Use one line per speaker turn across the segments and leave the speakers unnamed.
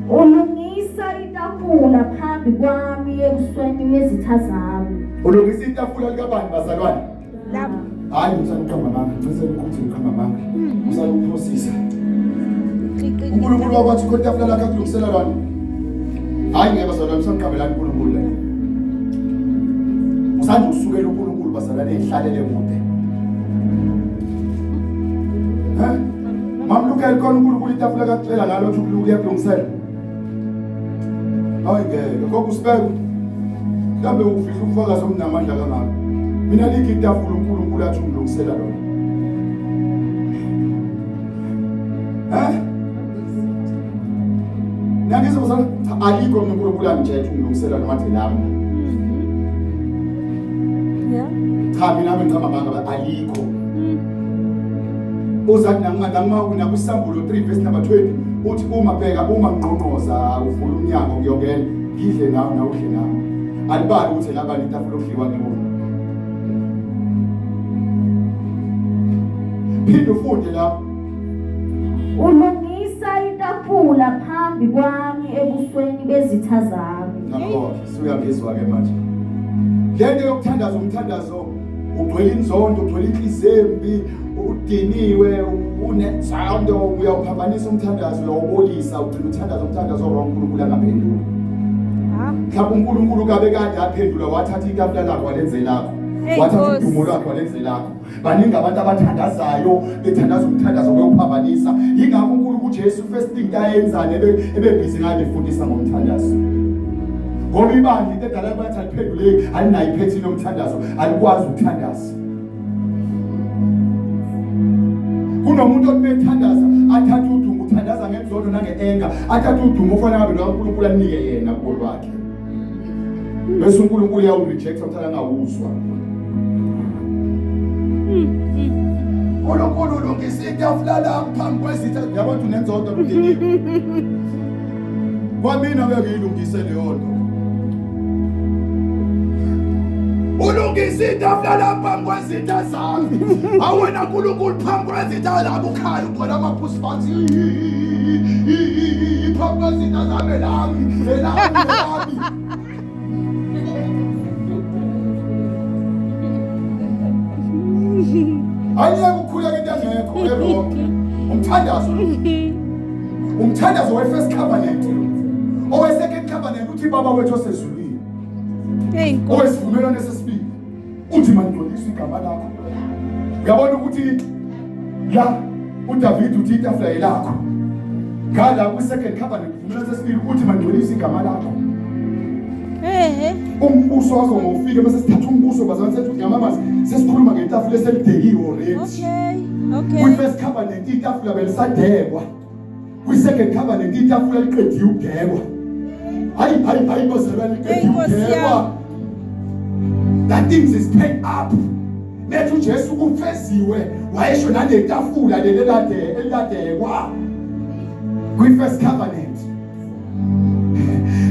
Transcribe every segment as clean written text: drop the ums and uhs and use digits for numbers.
Ulungisa itafula phambi kwami ebusweni bezitha zami.
Ulungisa itafula likabani bazalwane?
Lami.
Hayi umsana uqamba amanga, ngicela ukuthi uqamba amanga. Umsana uphosisa. uNkulunkulu wakwathi khona itafula lakhe akulungisela lona. Hayi ngeke bazalwane usamqambelani uNkulunkulu la. Usanda ukusukela uNkulunkulu bazalwane ehlalele kude. Ha? Mamlukeli khona uNkulunkulu itafula kakutshela ngalo ukuthi uyakulungisela. Hayi ngeke, gogo usibeke. Mhlawumbe ufihla ubufakazi obunamandla kangaka. Mina likho itafula uNkulunkulu athi ungilungisela lona. Eh? Nangizwa bazalwane, cha alikho mina uNkulunkulu angitshela ukuthi ungilungisela noma athi lami.
Yeah.
Cha mina ngicabanga amanga alikho. Uzathi nanguma nakusambulo 3 verse number 20 uthi uma bheka uma ngqongqoza uvula umnyango ngiyongena ngidle nawe nawe udle nami. Alibali ukuthi laba itafula okudliwa kulona. Phinde ufunde lapho.
Ulungisa itafula phambi kwami ebusweni bezitha zami.
Nakho suyangizwa ke manje. Lento yokuthandaza umthandazo ugcwele inzondo ugcwele inhliziyo embi udiniwe unenzondo uyawuphambanisa umthandazo uyawubolisa ugcina uthandaza umthandazo wrong uNkulunkulu angaphenduli mhlawumbe uNkulunkulu kabe kade aphendula wathatha itafula lakho walenze lakho wathatha udumo lwakho walenze lakho baningi abantu abathandazayo bethandaza umthandazo bewuphambanisa yingakho uNkulunkulu uJesu first thing ayenzane ebebhizi ngayo befundisa ngomthandazo ngoba ibandla into edala bathi aliphenduleki alinayo iphethini yomthandazo alikwazi ukuthandaza kunomuntu othi bethandaza athathe udumo uthandaza ngenzondo nange-enga athathe udumo ofanele ngabe lokaNkulunkulu anike yena kubo lwakhe bese uNkulunkulu uyawurejecta uthanda angawuzwa uNkulunkulu ulungisa itafula lami phambi kwezitha yabo ukuthi unenzondo kudiniwe kwamina ngeke ngiyilungise leyo nto ulungisa itafula lami phambi kwezitha zami awena nkulunkulu phambi kwezitha lami ukhala ugcwele amaphusi phansi phambi kwezitha zami elami elami elami Angeke ukhuleke into engekho erong. Umthandazo lo. Umthandazo we first covenant. Owe second covenant uthi baba wethu osezulwini.
Hey Nkosi.
Owesivumelwano sesibili uthi mandondiswe igama lakho. Uyabona ukuthi la uDavid uthi itafula yelakho. Ngala kwi second covenant Isivumelwano sesibili uthi mangcwelisa igama lakho.
Ehe.
Umbuso wakho ngofike bese sithatha umbuso bazalwane sethu ngamamazi sesikhuluma ngetafula eselidekiwe already.
Okay. Okay.
Kwi first covenant itafula belisadekwa. Kwi second covenant itafula liqediwe ukudekwa. Hayi hayi hayi bazalwane liqediwe ukudekwa. That things is paid up. Lethu uJesu kufeziwe wayesho nanetafula leli elade eladekwa. Kwi-first covenant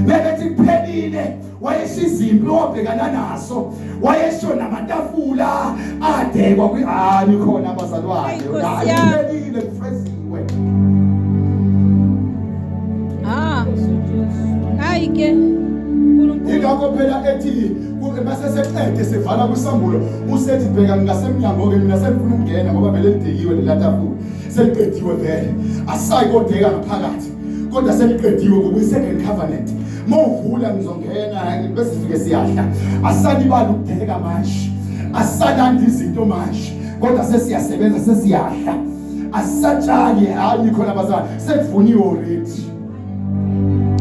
bebethi kuphelile wayesho izimpi obhekana naso wayesho namatafula adekwa kwi ah nikhona abazalwane kuphelile kufeziwe
ah hayi ke
ingakho phela ethi mase seqede sevala kwisambulo usethi bheka ngasemnyango ke mina sengifuna ukungena ngoba vele lidekiwe lelatafula seliqediwe vele asayi kodeka ngaphakathi kodwa seliqediwe ngoba i-second covenant mawuvula ngizongena bese sifike siyahla asalibali ukudeka manje asalandi izinto manje kodwa sesiyasebenza sesiyahla asatshali hayi khona bazali sekuvuniwe already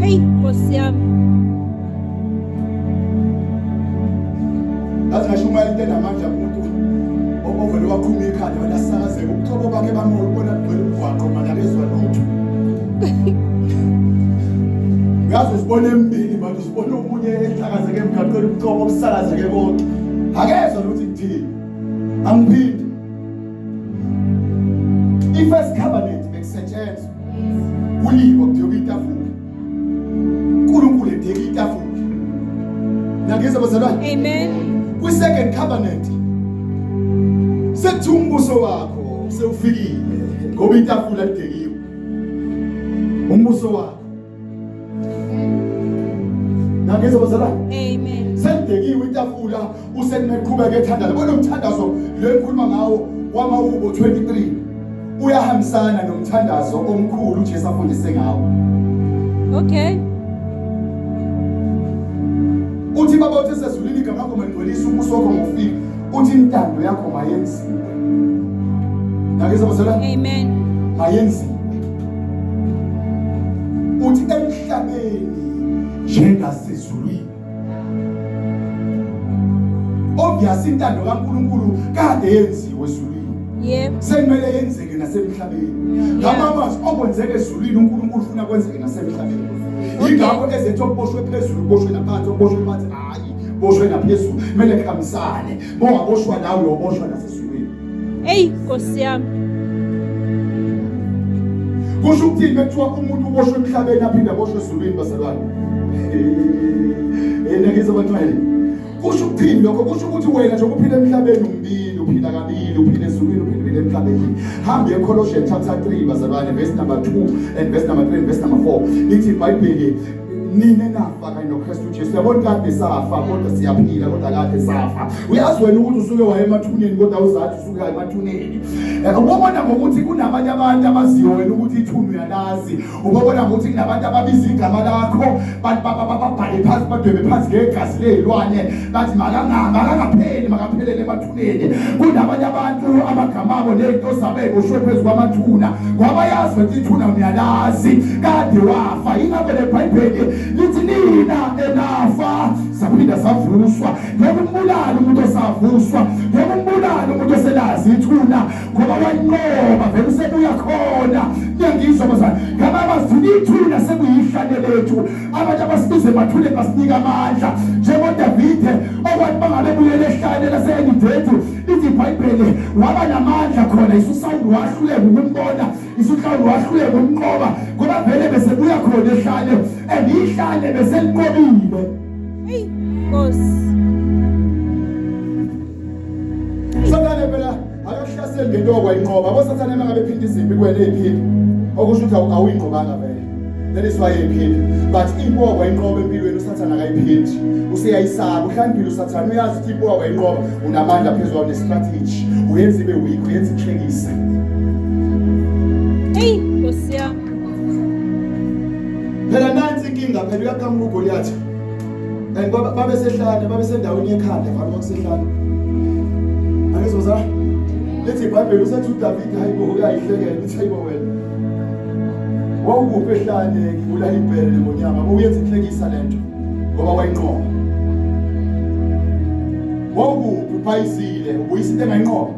Hey, Nkosi yami.
Ngathi ngashumayela into enamandla kumuntu ovele waqhuma ikhanda wena asakazeke ubuchopho bakhe bamolo ubona kugcwele umgwaqo manje akezwa lutho. Uyazi usibona emibili manje usibona omunye ehlakazeke emgaqweni ubuchopho obusakazeke konke. Akezwa lutho ngithini. Angiphindi. I-first covenant bekusetshenzwa kuliwa kudekwa itafula uNkulunkulu edeka itafula nangizwa bazalwane
amen
kwi second covenant sekuthiwa umbuso wakho sewufikile ngoba itafula lidekiwe umbuso wakho Nangizwa bazalwane?
Amen.
Selidekiwe itafula useneqhubeka ethandaza. Bona umthandazo lo engikhuluma ngawo wamahubo 23 uyahambisana nomthandazo omkhulu uJesu afundise ngawo.
Okay.
Uthi baba uthi sezulwini igama lakho malingcwelise umbuso wakho ngofika. Uthi intando yakho mayenziwe. Nangizwa bazalwane?
Amen.
Mayenziwe. Uthi emhlabeni njengasezulwini. Obvious intando kaNkuluNkulu kade yenziwe ezulwini.
Yebo.
Sekumele yenzeke nasemhlabeni. Ngamamazwi okwenzeka ezulwini uNkulunkulu ufuna kwenzeke nasemhlabeni. Yingakho ezethu okuboshwe phezulu kuboshwe naphansi okuboshwe phansi hayi boshwe naphezulu kumele kuhambisane. Bongaboshwa nawe uyoboshwa nasezulwini.
Ey Nkosi yami.
Kusho ukuthini bekuthiwa umuntu uboshwe emhlabeni aphinde aboshwe ezulwini bazalwane? Eh ngizwa bantwana. Kusho ukuthini lokho? Kusho ukuthi wena nje uphila emhlabeni umbili, uphila kabili, uphila ezulwini, uphila emhlabeni. Hamba eColossians chapter 3 bazalwane verse number 2 and verse number 3 and verse number 4. Lithi iBhayibheli nina nafa kanye noKristu Jesu. Yabona kade safa kodwa siyaphila kodwa kade safa. Uyazi wena ukuthi usuke waye emathuneni kodwa uzathi usuke waye emathuneni. Ubona ngokuthi kunabanye abantu abaziyo wena ukuthi ithuna uyalazi. Ubona ngokuthi kunabantu ababiza igama lakho babhale phansi badwebe phansi ngegazi lezilwane bathi makangapheli makaphelele emathuneni. Kunabanye abantu amagama abo nezinto zabo eziboshwe phezu kwamathuna ngoba yazi ukuthi ithuna uyalazi kade wafa. Yingakho leBhayibheli lithi nina enafa saphinda savuswa. Ngeke umbulale umuntu osavuswa, ngeke umbulale umuntu oselazi ithuna ngoba wayinqoba vele usebuya khona. Niyangizwa bazali? Ngaba bazini ithuna sekuyihlane lethu. Abantu abasibiza emathuneni basinika amandla njengoDavide okwathi bangabe buyele ehlane lase-Enideti, lithi iBhayibheli waba namandla khona. IsuSawuli wahluleka ukumbona, isuSawuli wahluleka ukumnqoba ngoba vele besebuya khona ehlane and ihlane beselinqobile.
Hey Nkosi.
Sathane phela akakuhlaseli ngento okwayinqoba. Abosathane mangabe phinda izimpi kuwena eziphinda okusho ukuthi awuyinqobanga vele. That is why ephinda. But impi okwayinqoba empilweni uSathane akayiphindi. Useyayisaba uhlaniphile uSathane uyazi ukuthi impi okwayinqoba unamandla phezulu kwayo ne-strategy. Uyenza ibe weak, uyenza ihlekise.
Hey Nkosi yami.
Phela nansi inkinga phela uyaqhamuka uGoliath. And babesehlane, babesendaweni yekhanda vale kwakusehlane. Angizwa lithi iBhayibheli usethi uDavid hayibo uyayihlekela uthi hayibo wena. Wawukuphi ehlane ngibulala ibhele lengonyama uyenza inhlekisa lento ngoba wayinqoba. Wawukuphi uphayizile ubuyisa into engayinqoba.